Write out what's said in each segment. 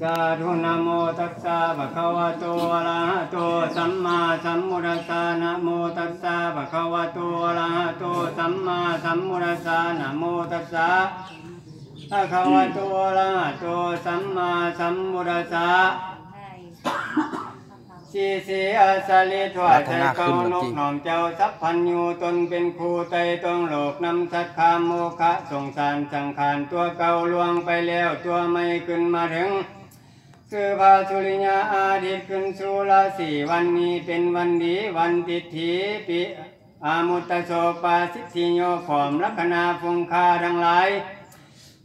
ສາທຸ ນະໂມຕັດສະ ພະຄະວະໂຕ ອະລະຫະໂຕ ສຳມາສຳພຸດທັດສະ ນະໂມຕັດສະ ພະຄະວະໂຕ ອະລະຫະໂຕ ສຳມາສຳພຸດທັດສະ ນະໂມຕັດສະ ພະຄະວະໂຕ ອະລະຫະໂຕ ສຳມາສຳພຸດທັດສະ. ສີສີອາສະລິດ ຖວາຍໃສ່ເກົ້ານົບນ້ອມເຈົ້າສັບພັນຍູ ຕົນເປັນຄູໄຕ່ຕອງໂລກ ນຳສັດຄາມໂມຄະສົງສານສັງຂານ ຕົວເກົ່າລ່ວງໄປແລ້ວ ຕົວໃໝ່ຂຶ້ນມາເຖິງ ຄືພະສຸລິຍາອາທິດຂຶ້ນສູ່ລາສີ ວັນນີ້ເປັນວັນດີ ວັນທິດຖີ ປິອາມຸດຕະໂສກປາສິດທິໂຍ ພ້ອມລັກຂະນາຝູງຂ້າທັງຫຼາຍ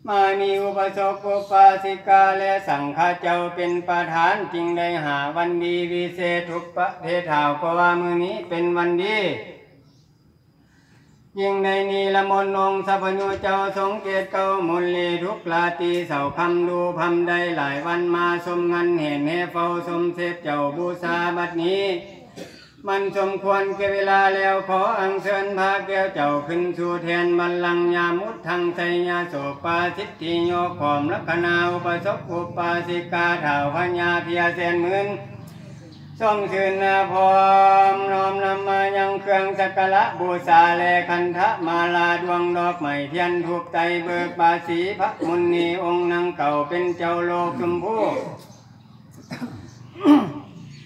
ມາມີອຸປະສົກ ອຸປາສິກາ ແລະ ສັງຄະເຈົ້າເປັນປະທານ ຈຶ່ງໄດ້ຫາວັນດີວິເສດທຸກປະເທດຖາວ ເພາະວ່າມື້ນີ້ເປັນວັນດີ ຍິ່ງໃນນີລະມົນອົງສັບພະຍູເຈົ້າຊົງເກດເກົ້າ ມົນລີທຸກລາຕີເສົາຄ່ຳ ດູພຳໄດ້ຫຼາຍວັນມາຊົມງານ ເຫັນແຫ່ເຝົ້າຊົມເສບເຈົ້າບູຊາບັດນີ້ ມັນສົມຄວນແກ່ເວລາແລ້ວ ຂໍອັນເຊີນພະແກ້ວເຈົ້າຂຶ້ນສູ່ແທ່ນບັນລັງ ຍາມຸດທັງໄຊຍະໂສກປາສິດທິໂຍ ພ້ອມລັກຂະນາອຸປະສົກອຸປາສິກາ ທ້າວພະຍາເພຍແສນໝື່ນ ຊົມຊື່ນນາພ້ອມ ນ້ອມນຳມາຍັງເຄື່ອງສັກກາລະບູຊາ ແລະ ຂັນທະມາລາ ດວງດອກໄມ້ທຽນທູບໄຕ້ ເບີກບາດສີພະມຸນນີອົງນັງເກົ່າ ເປັນເຈົ້າໂລກຊົມພູ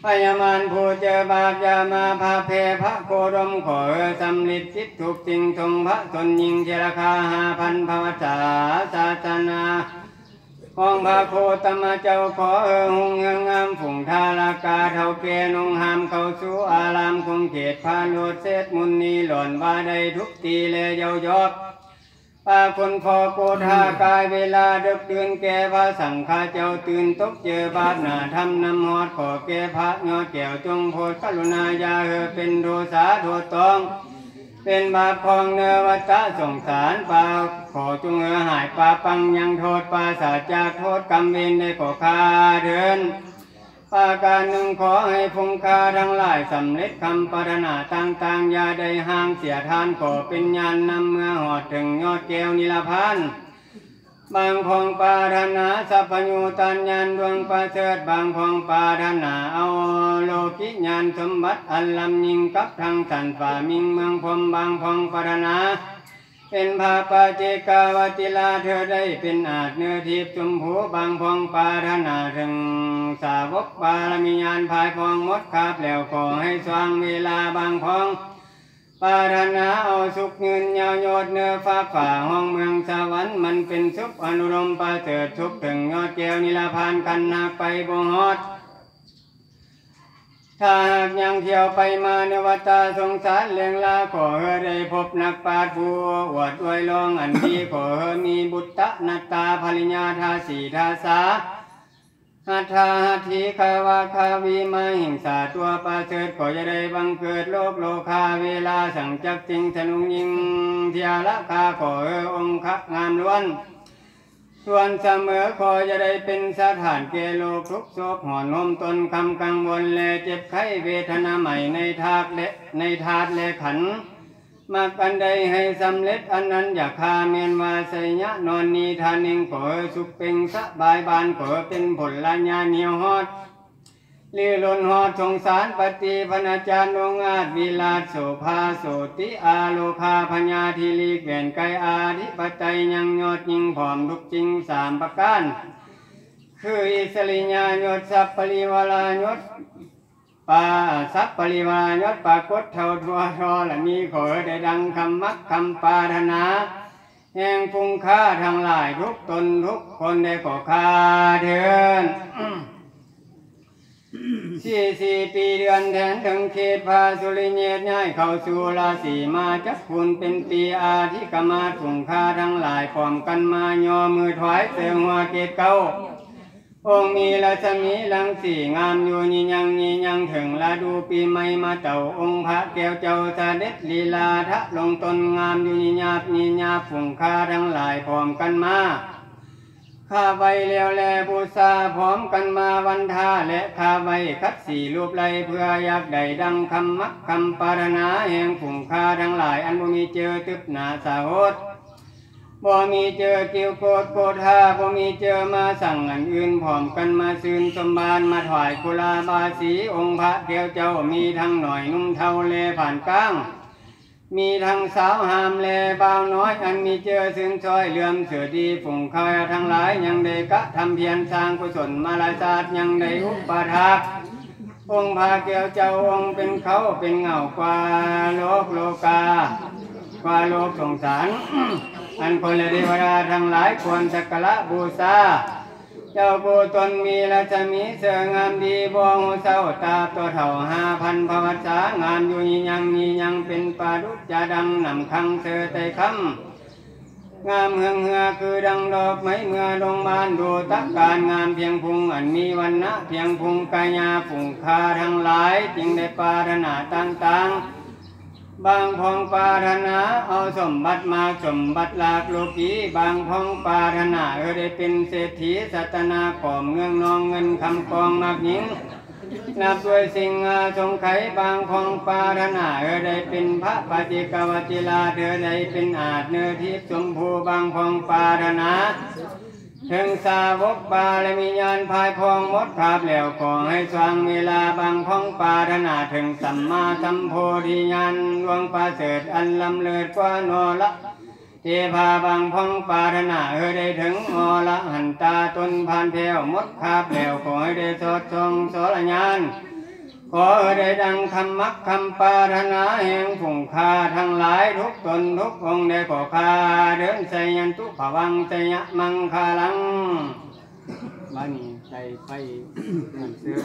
ພະຍາມານຜູ້ເຈີບາບ ຢ່າມາພາເພພະໂຄດົມ ຂໍເອີສຳລິດຈິດທຸກສິ່ງ ຊົງພະຊົນຍິງເທລະຄາ ຫ້າພັນພະວັດສາ ສາສະໜາຂອງພະໂຄຕະມະເຈົ້າ ຂໍເອີຮຸ່ງເຮືອງງາມ ຝູງທາລະກາເຖົ້າແກ່ນຸ່ງຫ້າມ ເຂົ້າສູ່ອາລາມຂົງເຂດ ພະໂລດເສດມຸນນີ ລ້ວນວ່າໄດ້ທຸບຕີ ແລະ ເຍົາະຢອກ ປາຄົນພໍໂກທາກາຍ ເວລາເດິກຕື່ນແກ່ພະສັງຄະເຈົ້າ ຕື່ນຕົກເຈີບາບໜ້າທຳນຳຮອດ ຂໍແກ່ພະຍອດແກ້ວ ຈົ່ງໂຜດກະລຸນາ ຢ່າເຫີເປັນໂທສາໂທດຕອງ ເປັນບາບຂອງເນີວັດຕະສົງສານ ປາຂໍຈົ່ງເຫີຫາຍປາປັງຍັງໂທດ ປາສາຈາກໂທດກຳເວນ ໄດ້ກໍຂ້າເທີນ. ປະການໜຶ່ງ ຂໍໃຫ້ຝູງຂ້າທັງຫຼາຍ ສຳເລັດຄຳປາດຖະໜາຕ່າງໆ ຢ່າໄດ້ຫ່າງເສຍທ່ານ ຂໍເປັນຍານນຳເມືອຮອດເຖິງຍອດແກ້ວນິລະພານ ບາງພອງປາດຖະໜາ ສັບພະຍູຕານຍານດວງປະເສີດ ບາງພອງປາດຖະໜາ ເອົາໂລກິຍານສົມບັດອັນລ້ຳຍິ່ງ ກັບທັງສັນຟ້າມິ່ງເມືອງພົມ ບາງພອງປາດຖະໜາ ເປັນພະປະເຈກາວະຕິລາດ ເທີໄດ້ເປັນອາດເໜືອທິບຊົມພູ ບາງພອງປາດຖະໜາເຖິງສາວົກບາລະມີຍານພາຍພອງໝົດຄາບແລ້ວ ຂໍໃຫ້ຊ່ວງເວລາບາງພອງ ປາດຖະໜາເອົາສຸກຍືນຍາວຍອດເໜືອຟາກຟ້າຫ້ອງເມືອງສະຫວັນ ມັນເປັນສຸກອະນຸດົມປະເສີດ ສຸກເຖິງຍອດແກ້ວນິລະພານ ຄັນຫາກໄປບໍ່ຮອດ ຖ້າຫາກຍັງທ່ຽວໄປມາໃນວັດຕະສົງສານແລງລາ ຂໍເຮີໄດ້ພົບນັກປາດຜູ້ອວດອວຍລອງອັນດີ ຂໍເຮີມີບຸດຕະນັດຕາພະລິຍາທາສີທາສາ ຫັດຖາຫັດຖີຄາວາຄາວີມາຫິງສາຕົວປະເສີດ ຂໍຢ່າໄດ້ບັງເກີດໂລກໂລຄາເວລາສັງຈັກສິ່ງທະນຸງຍິງເທຍລະຄາ ຂໍເຮີອົງຄະງາມລ້ວນ ສ່ວນສະເໝີ ຂໍຢ່າໄດ້ເປັນສະຖານແກ່ໂລກທຸກໂສກ ຮ້ອນຮົມຕົນຄຳກັງວົນ ແລະ ເຈັບໄຂ້ເວທະນາໃໝ່ໃນທາດ ແລະ ໃນທາດ ແລະ ຂັນ ມັກອັນໃດໃຫ້ສຳເລັດອັນນັ້ນຢ່າຄາ ແມ່ນວ່າໄຊຍະນອນນີທ່ານໜຶ່ງ ຂໍເຮີສຸກເປັງສະບາຍບານ ຂໍເຮີເປັນຜົນລະຍານຫ່ຽວຮອດ ຫຼືລົ້ນຮອດສົງສານ ປະຕິພັນນາຈານ ອົງອາດວິລາດ ໂສພາໂສຕິອາໂລຄາ ພະຍາທິຫຼີກແວ່ນໄກ ອາທິປະໄຕຍັງຍອດຍິ່ງ ພ້ອມທຸກສິ່ງສາມປະການ ຄືອິດສະລິຍາຍົດ ສັບປະລິວາລາຍົດ ປາ ສັບປະລິວາລາຍົດ ປາກົດເທົ່າທົ່ວທໍລະນີ ຂໍເຮີໄດ້ດັ່ງຄຳມັກຄຳປາດຖະໜາ ແຫ່ງຝູງຂ້າທັງຫຼາຍທຸກຕົນທຸກຄົນ ໄດ້ກໍຂ້າເທີນ. ສີ່ສີ່ປີເດືອນແທນເຖິງຂີດ ພະສຸລິເຍດຍ້າຍເຂົ້າສູ່ລາສີມາຈັກຄຸນ ເປັນປີອາທິກະມາດ ຝູງຂ້າທັງຫຼາຍພ້ອມກັນມາຍໍມືຖວາຍເສີງຫົວເກດເກົ້າ ອົງມີລັດສະໝີລັງສີງາມຢູ່ຍີ່ຍັງຍີ່ຍັງ ເຖິງລະດູປີໃໝ່ມາເຕົ້າ ອົງພະແກ້ວເຈົ້າສະເດັດລີລາທະລົງຕົນ ງາມຢູ່ຍີ່ຍາບຍີ່ຍາບ ຝູງຂ້າທັງຫຼາຍພ້ອມກັນມາ ຄາບໄຫວ້ແລ້ວແລບູຊາ ພ້ອມກັນມາວັນທາ ແລະ ຄາບໄຫວ້ຂັດສີລູບໄລ້ ເພື່ອຢາກໄດ້ດັ່ງຄຳມັກຄຳປາດຖະໜາ ແຫ່ງຝູງຂ້າທັງຫຼາຍ ອັນບໍ່ມີເຈີຕຶບໜ້າສາໂຫດ ບໍ່ມີເຈີຕິວໂກດໂກທາ ບໍ່ມີເຈີມາສັງອັນອື່ນ ພ້ອມກັນມາຊື່ນຊົມບານ ມາຖວາຍຄຸລາບາສີ ອົງພະແກ້ວເຈົ້າ ມີທັງໜ້ອຍໜຸ່ມເຖົ້າແລຜ່ານກາງ ມີທັງສາວຫາມແລບ່າວນ້ອຍ ອັນມີເຈີຊື່ນຊ້ອຍເຫຼື້ອມເສີດດີ ຝູງຂ້າທັງຫຼາຍ ຍັງໄດ້ກະທຳພຽນສ້າງກຸສົນມາລະຊາດ ຍັງໄດ້ອຸປະຖາກ ອົງພະແກ້ວເຈົ້າ ອົງເປັນເຄົ້າເປັນເຫງົ້າກວ່າໂລກໂລກາ ກວ່າໂລກສົງສານ ອັນຄົນແລະເທວະດາທັງຫຼາຍຄວນສັກກາລະບູຊາ ເຈົ້າຜູ້ຕົນມີລັດສະໝີເສີງາມດີ ບໍ່ຮູ້ເຊົາຕາບຕໍ່ເຖົ້າຫ້າພັນພະວັດສາ ງາມຢູ່ຍືນຍັງມີຍັງ ເປັນປະດຸດຈະດັ່ງນ້ຳຂັງເຊີໄຕ້ຄຳ ງາມເຮືອງເຮືອຄືດັ່ງດອກໄມ້ເມື່ອດົງບານ ດູຕະການງາມພຽງພຸງ ອັນມີວັນນະພຽງພຸງ ກາຍາຝູງຂ້າທັງຫຼາຍ ຈຶ່ງໄດ້ປາດຖະໜາຕ່າງໆ ບາງພອງປາດຖະໜາເອົາສົມບັດໝາກສົມບັດຫຼາກໂລກີ ບາງພອງປາດຖະໜາເອີໄດ້ເປັນເສດຖີ ສັດຕະນາກອມເງືອງນອງເງິນຄຳກອງໝາກຍິງ ນັບດ້ວຍສິ່ງອາສົງໄຂ ບາງພອງປາດຖະໜາເອີໄດ້ເປັນພະປະຕິກະວັດຕິລາດ ເອີໄດ້ເປັນອາດເນີທິບຊົມພູ ບາງພອງປາດຖະໜາ ເຖິງສາວົກບາລະມີຍານພາຍພອງໝົດຄາບແລ້ວ ຂໍໃຫ້ຊ່ວງເວລາ ບາງພອງປາດຖະໜາເຖິງສຳມາສຳໂພທິຍານ ດວງປະເສີດອັນລ້ຳເລີດກວ່ານໍລະເທພາ ບາງພອງປາດຖະໜາເອີໄດ້ເຖິງອໍລະຫັນຕາຕົນຜ່ານແພ້ວ ໝົດຄາບແລ້ວ ຂໍໃຫ້ໄດ້ສອດສ່ອງສອລະຍານ ຂໍໃຫ້ໄດ້ດັ່ງຄຳມັກຄຳປາດຖະໜາແຫ່ງຝູງຂ້າທັງຫຼາຍທຸກຕົນທຸກອົງແດ່ ຂໍຂ້າເດີນໄຊຍັນຕຸພະວັງໄຊຍະມັງຄະລັງ ບາດນີ້ໄດ້ໄປອັນເຊີນ